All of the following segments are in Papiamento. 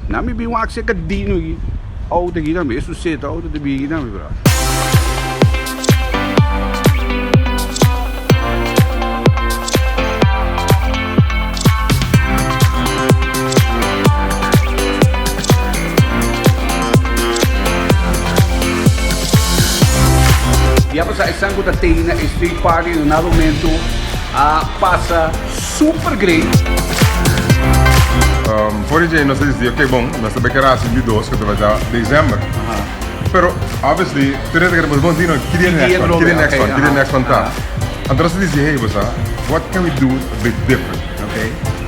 Na mi bin wak seka dino aki. Auto aki tambe, esun seta auto ta bin aki tambe bra. Ya pasa esnan ku ta tei na e street party na nada momento a pasa super great. For di dje nos a disidi ok bon nos ta bay kere hasi di dos ku ta bay ta december pero obviously tur hende ta kere bon dino ki dia next one ki dia next one ki dia next one ta anto nos a disidi hey bo sa what can we do a bit different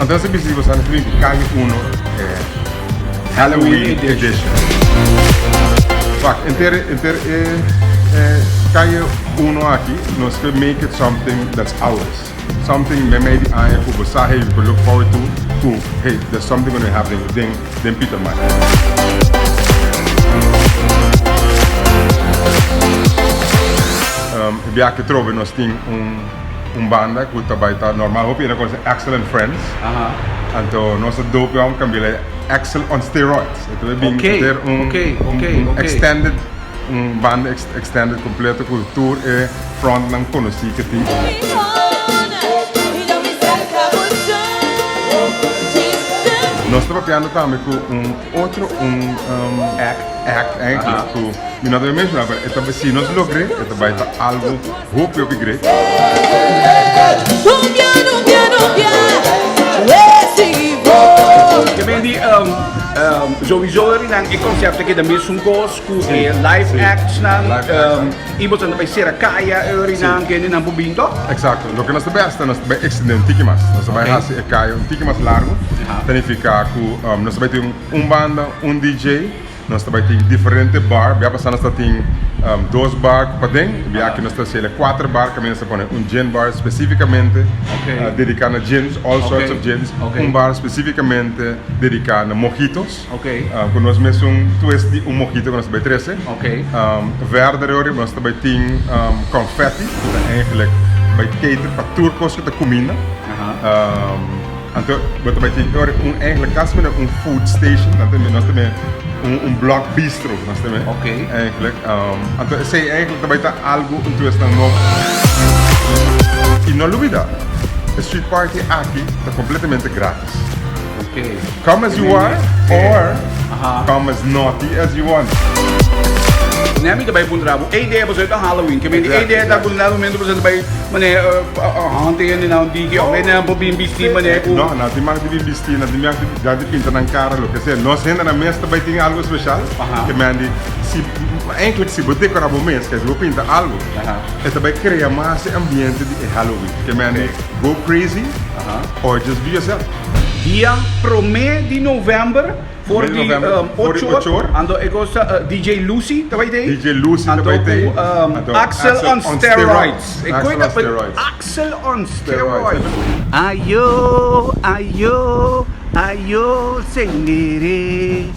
anto nos a bisidi bo sa nos ta bin ku Kanye Uno Halloween edition. Wak, enter enter e e Kanye Uno aki nos ke make it something that's ours. Something meimei di aña ku bo sa hey we could look forward to ku hey there's something gonna be happening den den Pietermaai. E biaha trobe nos tin un un banda ku ta bai ta normal hopi hende konosé Axel and Friends. Anto nos a dope om kambia e Axel on steroids. E ta bai bin ter un un extended un banda extended kompleto ku tur e frontnan konosí ke tin. Nos ta papiando tambe ku un otro un act act eigenlijk ku mi no ta menshoná pero e ta si nos logr'é e ta bai ta algu Hopi hopi great. Ke men di sowieso rinan e concepto keda mesun kos ku e live acts nan i boso ta bai sera kaya rinan kende nan por bin to? Exacto, loke nos ta bai hasi ta nos ta bai extende un tiki mas, nos ta bai hasi e kaya un tiki mas largo, ta nifica ku nos ta bai tin un banda, un DJ. Nos ta bai tin diferente bar, bia pasá nos ta tin dos bar ku paden, bia aki nos ta hasiel kuater bar kaminda nos ta pone un gin bar spesífikamente dediká na gins, all sorts of gins, un bar spesífikamente dediká na mojitos, ku nos mesun twist di un mojito ku nos ta bai trese. Verder yori nos ta bai tin confetti ku ta eigenlijk bai cater pa tur kos ku ta kuminda. Anto bo ta bai tin ora un eigenlijk casi mene un food station, nan ta nos ta mene un un block bistro nos ta mene. Okay. Eigenlijk anto esey eigenlijk ta bai ta algo un twist nan nobo. Y no lubida e street party aki ta completamente gratis. Okay. Come as you are or come as naughty as you want. Ne mi ta bai puntra bo, e idea pasobra ta Halloween, ke men di e idea ta ku na momento pasobra ta bai mane hante hende nan diki of hende nan por bin bisti mane ku. No, nan tin mag di bin bisti, nan tin mag di pinta nan kara loke sea. Nos hende nan mes ta bai tin algo special, ke men di si eigenlijk si bo dekora bo mes, ke si bo pinta algo, e ta bai krea mas e ambiente di e Halloween. Ke men di go crazy or just be yourself. Dia prome di november for di ocho or, anto e kos ta DJ Lucy ta bai tei, DJ Lucy ta bai tei, anto ku Axel on Steroids, e koe ta Axel on Steroids. Ayo, ayo, ayo sendiri.